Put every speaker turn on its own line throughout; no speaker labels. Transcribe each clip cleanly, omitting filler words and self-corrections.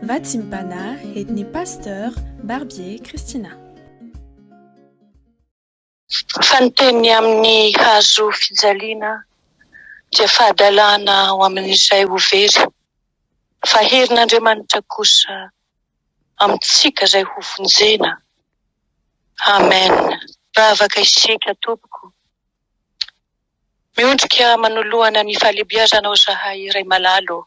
Vatsimpana ethnie Pasteur Barbier Christina.
Fa ny teny amin'ny hazo fijaliana dia fahadalana ho amin'izay ho very, fa herin'Andriamanitra kosa amintsika izay ho vonjena. Amen. Vavaka isika tompoko. Miondrika manoloana ny fahalebiazanao zahay Ray malala ô.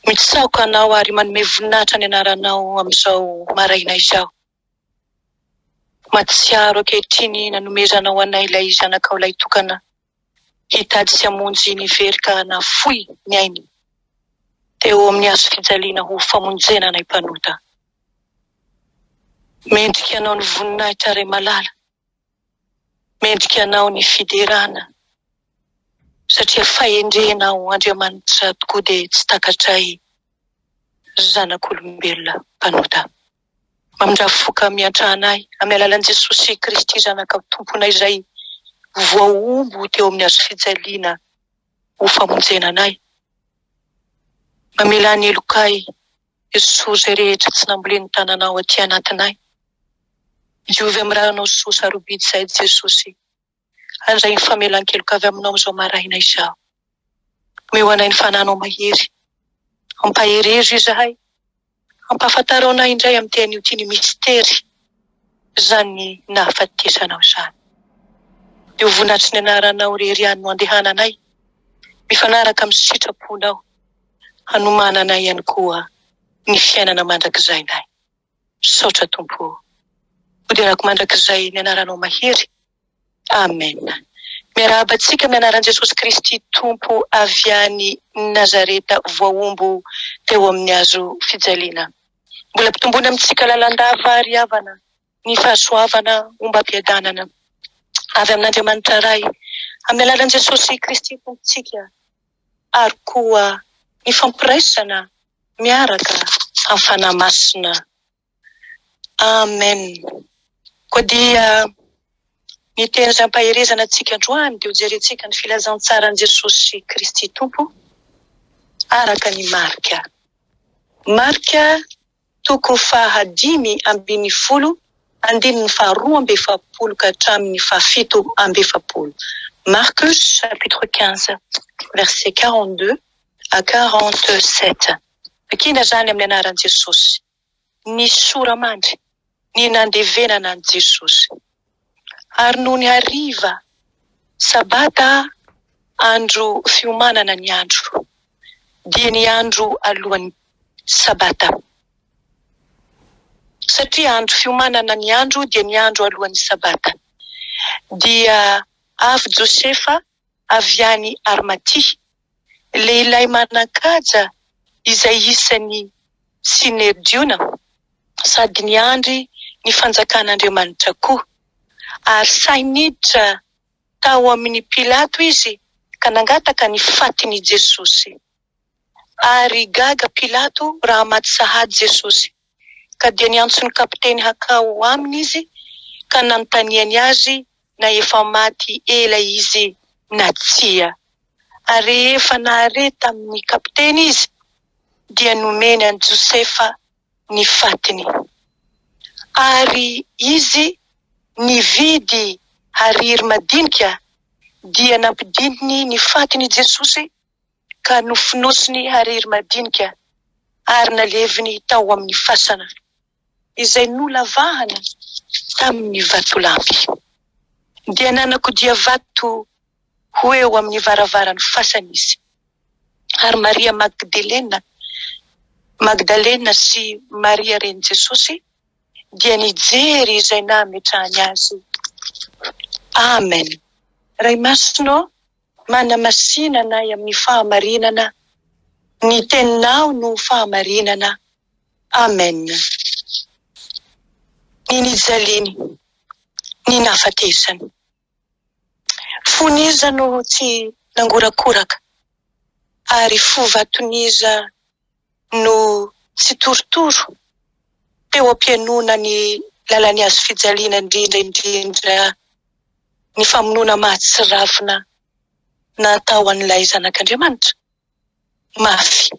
Mitsaoka Anao ary manome voninahitra ny anaranao amin'izao maraina izao. Mahatsiaro ankehitriny nanomezanao anay ilay Zanakao lahitokana hitady sy hamonjy ny very ka nahafoy ny ainy teo amin'ny hazo fijaliana ho famonjena anay mpanota. Mendrika Anao ny voninahitra Ray malala. Mendrika Anao ny fiderana satria fahendrenao Andriamanitra tokoa dia tsy takatray zanak'olombelona mpanota. Mamindrà fo ka miantrà anay amin'ny alalan'i Jesosy Kristy Zanakao Tomponay izay voahombo teo amin'ny hazo fijaliana ho famonjena anay. Mamelà ny helokay Esory izay rehetra tsy nambolen'ny tananao aty anatinay. Diovy amin'ny ranao soa sarobidy izahay Jesosy. Handray ny famelan-keloka avy aminao amin'izao maraina izao. Omeo anay ny fananao mahery. Ampaherezo izahay. Ampahafantaro anay indray amin'ity anio ity ny mistery izany nahafatesanao izany. Dia ho voninahitry ny anaranao irery ihany no andehananay, mifanaraka amin'ny sitraponao. Hanomananay ihany koa ny fiainana mandrakizainay. Misaotra Tompo o. Hoderako mandrakizay ny anaranao mahery. Amen. Miarahaba antsika amin'ny anaran'i Jesosy Kristy Tompo avy any Nazareta voahombo teo amin'ny hazo fijaliana. Mbola ampitomboina amintsika lalandava ry havana ny fahasoavana ombam-piadanana avy amin'Andriamanitra Ray amin'ny alalan'i Jesosy Kristy Tompontsika ary koa ny fampiraisana miaraka amin'ny Fanahy Masina. Amen. Koa dia ny teny izay ampaherezana antsika androany dia hojerentsika ny filazantsaran'i Jesosy Kristy Tompo araka ny Marka. Marka toko faha-15 andininy faha-42 ka hatramin'ny faha-47. Marcus chapitre 15 verset 42 à 47. Vakina izany amin'ny anaran'i Jesosy. Ny sora-mandry, ny nandevenana an'i Jesosy. Ary nony hariva, Sabata andro fiomanana ny andro, dia ny andro alohan'ny Sabata. Satria andro fiomanana ny andro dia ny andro alohan'ny Sabata. Dia avy Josefa avy any Armatia, lehilahy manan-kaja izay isan'ny Synedriona sady niandry ny fanjakan'Andriamanitra koa. Ary sahy niditra tao amin'i Pilato izy ka nangataka ny fatin'i Jesosy. Ary gaga Pilato raha maty sahady Jesosy, ka dia niantso ny kapiteny hakao aminy izy ka nanontaniany azy na efa maty ela izy na tsia. Ary rehefa nahare tamin'ny kapiteny izy, dia nomeny an'i Josefa ny fatiny. Ary izy nividy hariry madinika, dia nampidininy ny fatin'i Jesosy ka nofonosiny hariry madinika ary naleviny tao amin'ny fasana izay nolavahana tamin'ny vatolampy. Dia nanakodia vato ho eo amin'ny varavaran'ny fasana izy. Ary Maria Magdelena, Magdalena sy Maria renin'i Jesosy dia nijery izay nametrahany azy. Amen. Ray Masina ô, Manamasina anay amin'ny fahamarinana, ny teninao no fahamarinana. Amen. Ny nijaliany, ny nahafatesany. Fon'iza no tsy nangorakoraka, ary fo vaton'iza no tsy torotoro teo am-pihainoana ny lalan'ny hazo fijaliana indrindra indrindra ny famonoana mahatsiravina natao an'ilay Zanak'Andriamanitra? Mafy.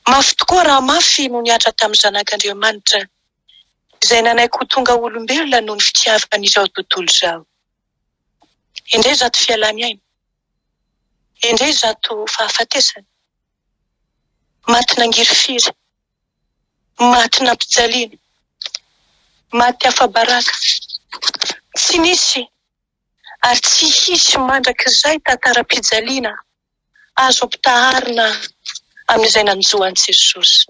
Mafy tokoa raha mafy no nihatra tamin'ny Zanak'Andriamanitra izay nanaiky ho tonga olombelona noho ny fitiavany izao tontolo izao. Endrey izato fialany aina! Endrey izato fahafatesana! Maty nangirifiry, maty nampijaliana, maty afa-baraka. Tsy nisy ary tsy hisy mandrakizay tantaram-pijaliana azo ampitaharina amin'izay nanjo an'i Jesosy.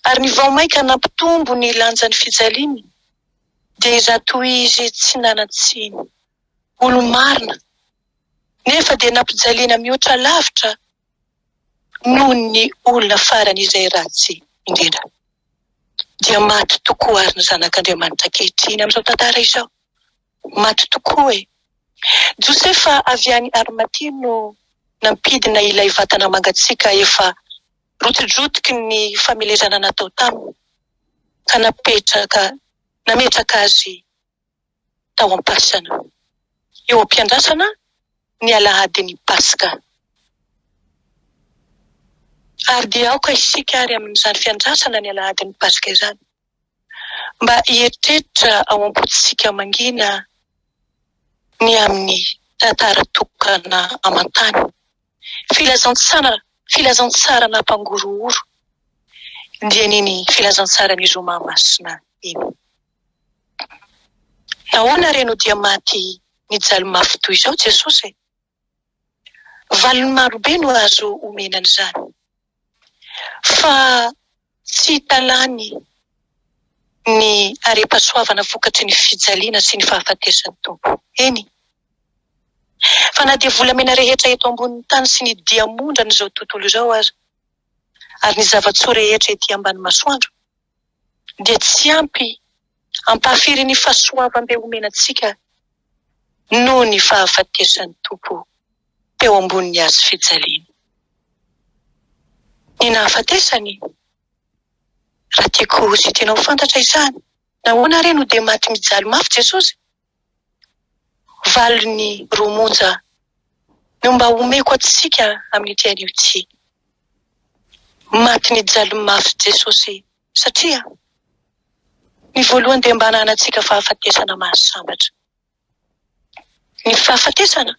Ary ny vao mainka nampitombo ny lanjan'ny fijaliany dia izato izy tsy nanan-tsiny, olo-marina, nefa dia nampijaliana mihoatra lavitra noho ny olona farany izay ratsy indrindra. Dia maty tokoa àry ny Zanak'Andriamanitra ankehitriny amin'izao tantara izao. Maty tokoa e! Josefa avy any Arimatia no nampidina ilay vatana mangatsiaka efa rotidrotiky ny famelezana natao taminy, ka napetraka nametraka azy tao am-pasana, eo am-piandrasana ny alahadin'ny Paska. Ary dia aoka isika ary amin'izany fiandrasana ny alahadin'ny Paska izany, mba hieritreritra ao am-pontsika mangina ny amin'ny tantara tokana aman-tany, filazantsara filazantsara nampangorohoro, dia ny filazantsaran'i Zoma Masina iny. Nahoana re no dia maty nijaly mafy toy izao Jesosy e? Valiny marobe no azo omena an'izany. Fa tsy hita lany ny harem-pahasoavana vokatry ny fijaliana sy ny fahafatesan'ny Tompo. Eny, fa na dia volamena rehetra eto ambonin'ny tany sy ny diamondran'izao tontolo izao aza, ary ny zava-tsoa rehetra ety ambany masoandro, dia tsy ampy ampahafirin'ny fahasoavam-be omena antsika noho ny fahafatesan'ny Tompo teo ambonin'ny hazo fijaliana. Ny nahafatesany, raha tiako sy tianao ho fantatra izany, nahoana re no dia maty mijaly mafy Jesosy? Valiny roa monja no mba omeko antsika amin'ity anio ity. Maty nijaly mafy Jesosy satria ny voalohany dia mba hananantsika fahafatesana mahasambatra. Ny fahafatesana,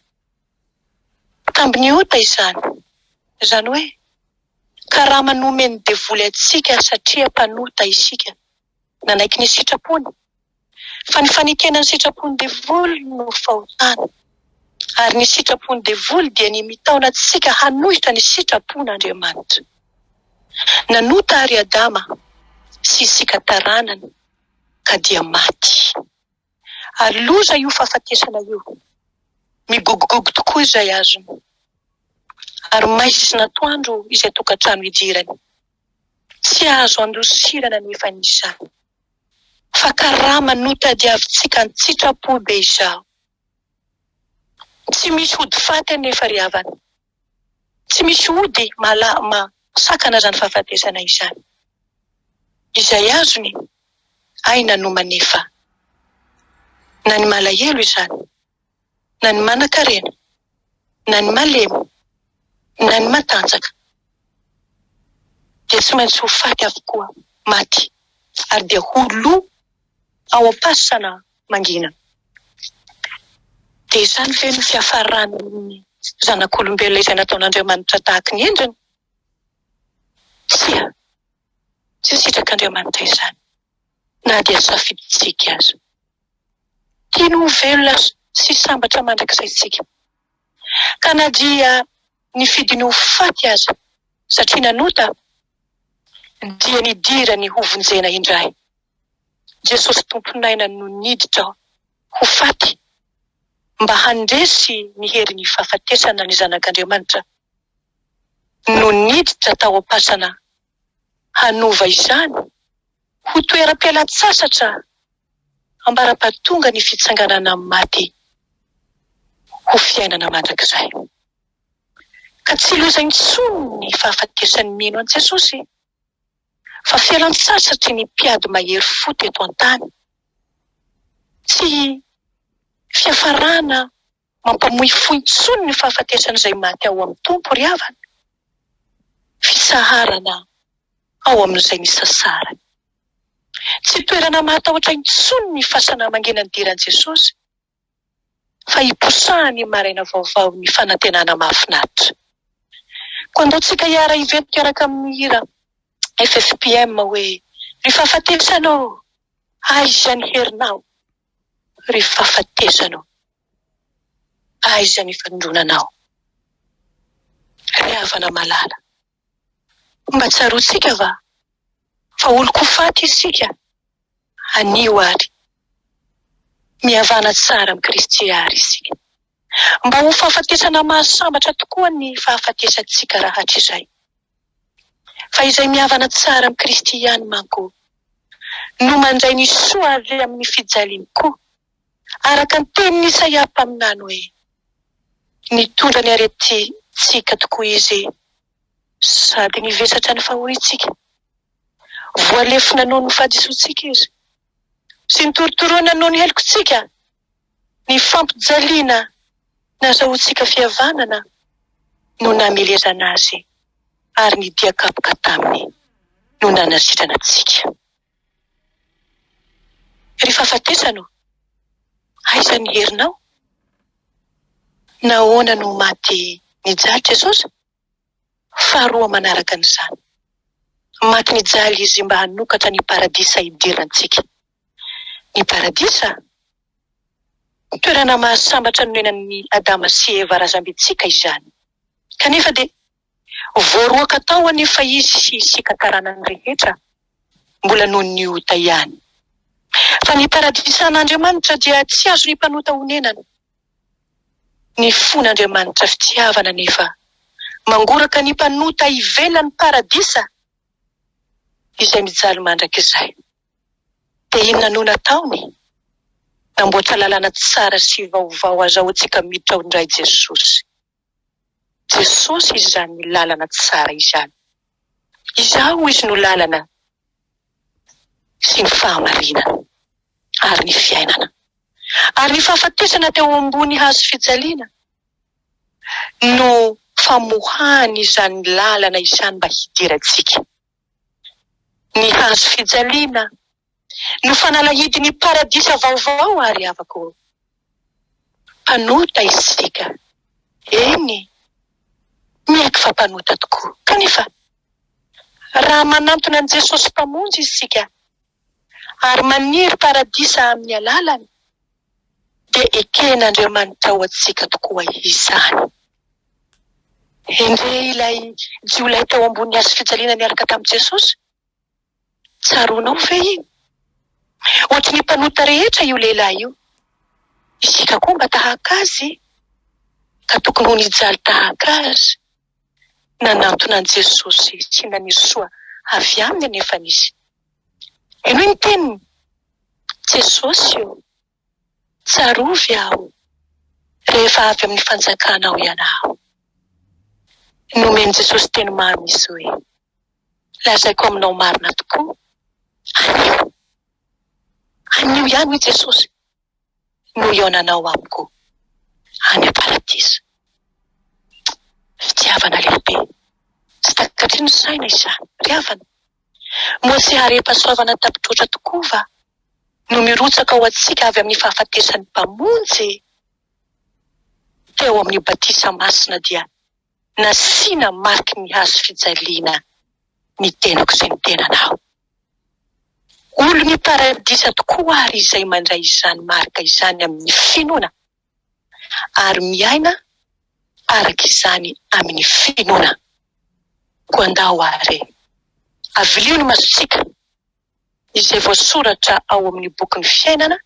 tambin'ny ota izany, izany hoe karama nomen'ny devoly antsika satria mpanota isika, nanaiky ny sitrapony. Fa ny fanekena ny sitrapon'ny devoly no fahotana. Ary ny sitrapon'ny devoly dia ny mitaona antsika hanohitra ny sitrapon'Andriamanitra. Nanota àry Adama sy isika taranany ka dia maty. Ary loza io fahafatesana io. Migogogogo tokoa izay azony. Ary maizina atoandro izay tokantrano idirany. Tsy azo andosirana anefa ny izany. Fa karama notadiavintsika an-tsitrapo be izao. Tsy misy hody faty anefa ry havana. Tsy misy ody mahasakana izany fahafatesana izany. Izay azony, aina no manefa. Na ny malahelo izany, na ny manankarena, na ny malemy, na ny matanjaka, dia tsy maintsy ho faty avokoa, maty, ary dia ho lo ao am-pasana mangina. Dia izany ve no fiafaran'ny zanak'olombelona izay nataon'Andriamanitra tahaky ny endriny? Tsia, tsy sitrak'Andriamanitra izany, na dia safidintsika aza. Tiany ho velona sy sambatra mandrakizay isika. Ka na dia nifidy ny ho faty aza satria nanota, dia nidirany hovonjena indray. Jesosy Tompon'aina no niditra ho faty mba handresy ny herin'ny fahafatesana ny Zanak'Andriamanitra no niditra tao am-pasana hanova izany ho toeram-pialan-tsasatra ambara-pahatonga ny fitsanganana amin'ny maty ho fiainana mandrakizay. Ka tsy loza intsony ny fahafatesan'ny mino an'i Jesosy, fa fialan-tsasatry ny mpiady mahery fo teto an-tany. Tsy fiafarana mampamoy fo intsony ny fahafatesan'izay maty ao amin'ny Tompo ry havana. Fitsaharana. Ao amin'izay nisasarany. Tsy toerana mahatahotra intsony ny fasana mangina nidiran'i Jesosy, fa hiposahany maraina vaovao ny fanantenana mahafinaritra. Koa andao tsika hiara-hiventy hiaraka amin'ny hira FFPM hoe, Ry fahafatesana ô, aiza ny herinao? Ry fahafatesana ô, aiza ny fanindronanao? Ry havana malala, mba tsaroantsika va fa olon-ko faty isika anio ary mihavana tsara amin'i Kristy àry isika. Mba ho fahafatesana mahasambatra tokoa ny fahafatesantsika rahatrizay. Fa izay mihavana tsara amin'i Kristy ihany manko no mandray ny soa avy amin'ny fijaliany koa, araka ny tenin'i Isaia mpaminany hoe, Nitondra ny aretintsika tokoa Izy sady nivesatra ny fahoriantsika. Voalefona noho ny fahadisoantsika Izy, sy notorotoroina noho ny helokontsika. Ny fampijaliana nazahoantsika fihavanana no namelezana Azy, ary ny dian-kapoka taminy no nanasitrana antsika. Ry fahafatesana ô, aiza ny herinao? Nahoana no maty nijaly Jesosy? Faharoa manaraka an'izany, maty nijaly Izy mba hanokatra ny paradisa hidirantsika. Ny paradisa? Toerana mahasambatra nonenan'i Adama sy Eva razambentsika izany. Kanefa dia Voaroaka tao anefa izy sy isika taranany rehetra, mbola noho ny ota ihany. Fa ny paradisan'Andriamanitra dia tsy azon'ny mpanota onenana. Ny fon'Andriamanitra fitiavana anefa mangoraka ny mpanota ivelan'ny paradisa izay mijaly mandrakizay. Dia inona no nataony? Namboatra lalana tsara sy vaovao azahoantsika miditra ao indray Jesosy. Jesosy izany lalana tsara izany. Izaho Izy no lalana sy ny fahamarinana ary ny fiainana. Ary ny fahafatesana teo ambony hazo fijaliana no famohany izany lalana izany mba hidirantsika. Ny hazo fijaliana no fanalahidin'ny paradisa vaovao ary havako ô. Mpanota isika, eny, miaiky fa mpanota tokoa. Kanefa, raha manantona an'i Jesosy Mpamonjy isika ary maniry paradisa amin'ny alalany, dia eken'Andriamanitra ho antsika tokoa izany. Endrey ilay jiolahy teo ambony hazo fijaliana niaraka tamin'i Jesosy. Tsaroanao ve iny? Ohatry ny mpanota rehetra io lehilahy io. Isika koa mba tahaka azy, ka tokony ho nijaly tahaka azy. Nanantona an'i Jesosy sy naniry soa avy aminy anefa izy. Henoy ny teniny, Jesosy ô, Tsarovy aho rehefa avy amin'ny fanjakanao ianao. Nomen'i Jesosy teny mamy izy hoe, Lazaiko aminao marina tokoa, anio, anio ihany hoy Jesosy, no hihaonanao amiko any am-paradisa. Fitiavana lehibe, tsy takatry ny saina izany, ry havana. Moa tsy harem-pahasoavana tapitroatra tokoa va no mirotsaka ho antsika avy amin'ny fahafatesan'ny Mpamonjy? Teo amin'ny batisa masina dia nasiana mariky ny hazo fijaliana ny tenako sy ny tenanao. Olon'ny paradisa tokoa àry izay mandray izany marika izany amin'ny finoana ary miaina araka izany amin'ny finoana. Koa andao àry, avilio ny masontsika izay voasoratra ao amin'ny bokin'ny fiainana,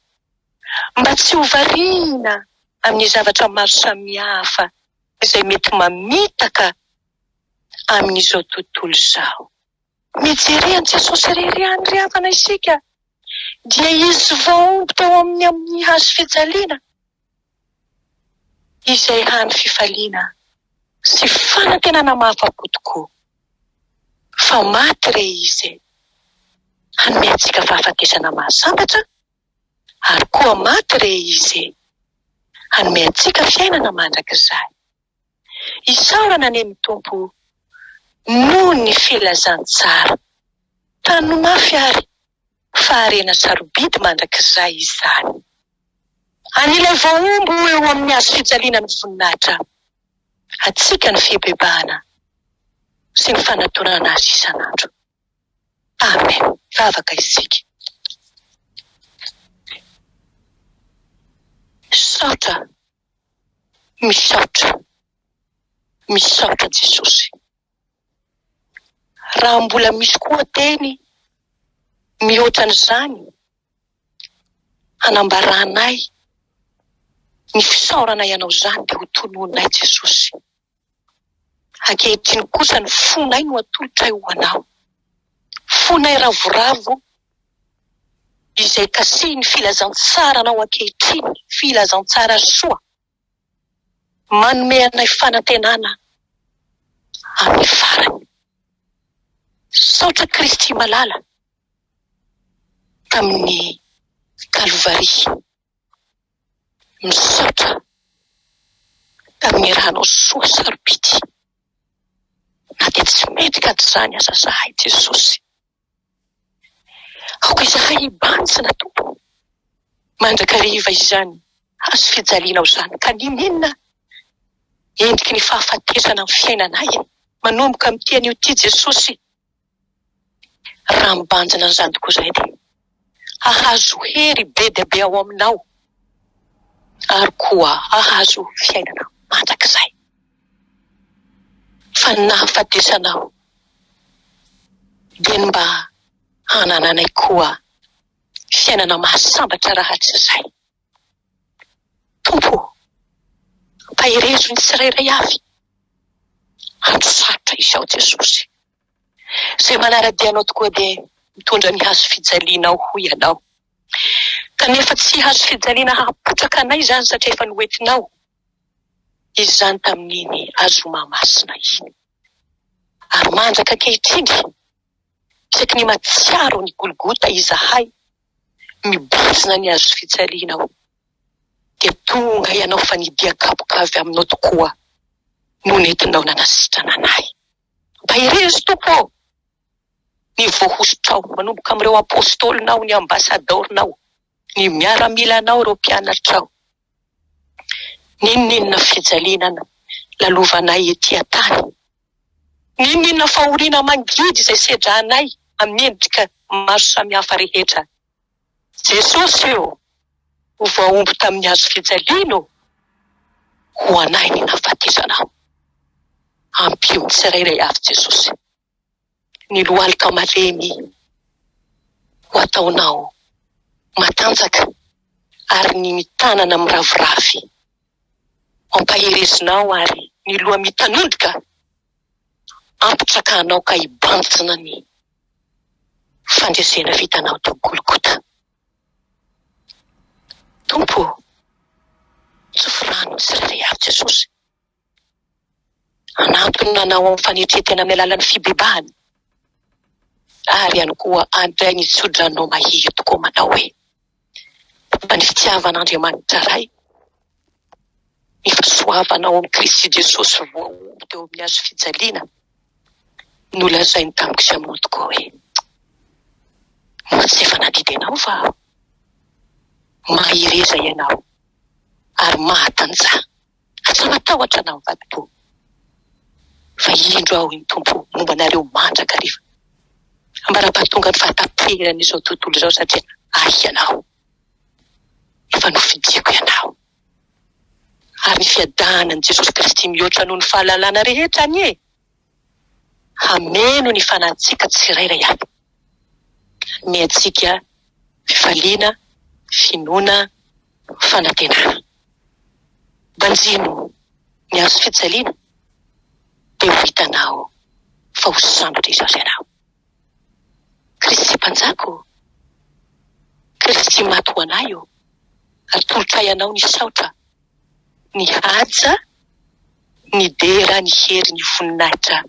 mba tsy ho variana amin'ny zavatra maro samihafa izay mety mamitaka amin'izao tontolo izao. Mijere an'i Jesosy irery ihany ry havana isika, dia Izy voahombo teo amin'ny amin'ny hazo fijaliana, izay hany fifaliana sy fanantenana mahafa-po tokoa. Fa maty re Izy hanome antsika fahafatesana mahasambatra, ary koa maty re Izy hanome antsika fiainana mandrakizay. Isaorana anie ny Tompo noho ny filazantsara. Tano mafy àry fa harena sarobidy mandrakizay izany. An'ilay voahombo eo amin'ny hazo fijaliana ny voninahitra, antsika ny fibebahana sy ny fanatonana azy isan'andro. Amen. Hivavaka isika. Misaotra, misaotra, misaotra Jesosy. Raha mbola misy koa teny mihoatra an'izany hanambaranay ny fisaoranay Anao izany dia ho tononay Jesosy. Ankehitriny kosa ny fonay no atolotray ho Anao. Fonay ravoravo izay kasihin'ny filazantsaranao ankehitriny, filazantsara soa. Manome anay fanantenana amin'ny farany. Misaotra Kristy malala tamin'ny Kalvary. Misaotra tamin'ny ranao soa sarobidy. Na dia tsy mendrika an'izany aza zahay Jesosy. Aoka izahay hibanjina Tompo mandrakariva izany hazo fijalianao izany ka n'inon'inona endriky ny fahafatesana amin'ny fiainanay manomboka amin'ity anio ity Jesosy raha mibanjina an'izany tokoa izahay dia hahazo hery be dia be ao aminao ary koa hahazo fiainana mandrakizay fa ny nahafatesanao dia ny mba hanananay koa fiainana mahasambatra rahatrizay. Tompo ô, ampaherezo ny tsirairay avy andro sarotra izao Jesosy. Izay manara-dia Anao tokoa dia mitondra ny hazo fijalianao hoy Ianao. Kanefa tsy hazo fijaliana hahapotraka anay izany satria efa noentinao izany tamin'iny Azoma masina iny. Ary mandraka ankehitriny, isaky ny mahatsiaro ny Golgota izahay, mibozona ny hazo fijalianao, dia tonga Ianao fa ny dian-kapoka avy Aminao tokoa no nentinao nanasitrana anay. Ampaherezo, Tompo ô, ny voahosotrao, manomboka amin'ireo Apôstôlinao, ny ambasadaorinao, ny miaramilanao, ireo mpianatrao. N'inon'inona fijaliana lalovanay ety an-tany, n'inon'inona fahoriana mangidy izay sedranay amin'ny endrika maro samihafa rehetra, Jesosy ô, ho voahombo tamin'ny hazo fijaliana ô, ho anay ny nahafatesanao. Ampio ny tsirairay avy Jesosy. Ny lohalika malemy ho ataonao matanjaka ary ny mitanana miraviravy ho ampaherezinao ary ny loha mitanondrika ampitrakanao ka hibanjina ny fandresena vitanao teo Golgota. Tompo ô, tsofy rano ny tsirairay avy Jesosy. Hanantona anao amin'ny fanetren-tena amin'ny alalan'ny fibebahana, ary ihany koa handray ny tsodranao mahery tokoa manao hoe, Fa ny fitiavan'Andriamanitra Ray, ny fahasoavana ao amin'i Kristy Jesosy voahombo teo amin'ny hazo fijaliana, nolazainy tamiko sy aminao tokoa hoe, Moa tsy efa nandidy anao va aho? Mahereza ianao ary mahatanjaha. Aza matahotra na mivadi-po, fa indro aho, hoy ny Tompo, momba anareo mandrakariva, ambara-pahatonga ny fahataperan'izao tontolo izao, satria Ahy ianao, efa nofidiko ianao. Ary ny fiadanan'i Jesosy Kristy mihoatra noho ny fahalalana rehetra anie hameno ny fanahintsika tsirairay avy, hanome antsika fifaliana, finoana, fanantenana. Banjino ny hazo fijaliana dia ho hitanao fa ho sambatra izaho sy ianao. Kristy Mpanjaka ô, Kristy maty ho anay ô, atolotray Anao ny saotra, ny haja, ny dera, ny hery, ny voninahitra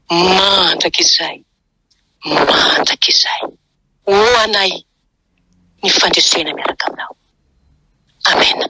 mandrakizay, mandrakizay ho anay ny fandresena miaraka Aminao. Amena.